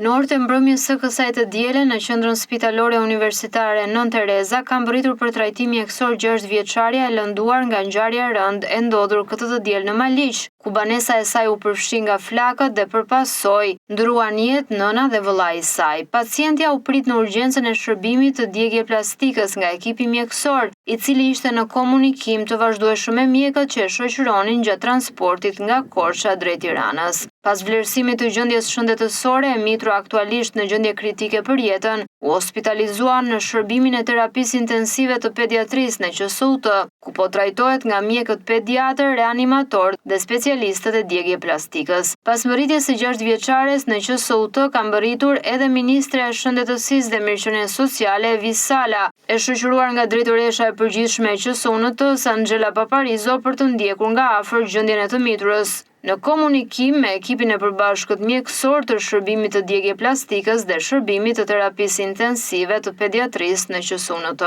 Në orët e mbrëmjes së kësaj të diele në Qendrën Spitalore Universitare Nënë Tereza ka mbërritur për trajtim mjekësor gjashtëvjeçarja e lënduar nga ngjarja e rëndë e ndodhur këtë të diel në Maliq, ku banesa e saj u përfshi nga flakët dhe për pasojë ndërruan jetë nëna dhe vëllai i saj. Pacientja u prit në urgjencën e shërbimit të djegie-plastikës nga ekipi mjekësor, i cili ishte në komunikim të vazhdueshëm me mjekët që e shoqëronin gjatë transportit nga Korça drejt Tiranës. Pas vlerësimit të gjendjes shëndetësore, e mitura aktualisht në gjendje kritike për jetën, u hospitalizua në shërbimin e terapisë intensive të pediatrisë në QSUT, ku po trajtohet nga mjekët pediatër, reanimatorë dhe specialistët e djegie-plastikës. Pas mbërritjes së gjashtëvjeçares në QSUT ka mbërritur edhe ministrja e Shëndetësisë dhe Mirëqenies Sociale, Evis Sala, e shoqëruar nga drejtoresha e përgjithshme e QSUNT-së, Anxhela Paparizo për të ndjekur nga afër gjendjen e të miturës. Në komunikim me ekipin e përbashkët mjekësor të shërbimit të djegie-plastikës dhe shërbimit të terapisë intensive të pediatrisë në QSUNT.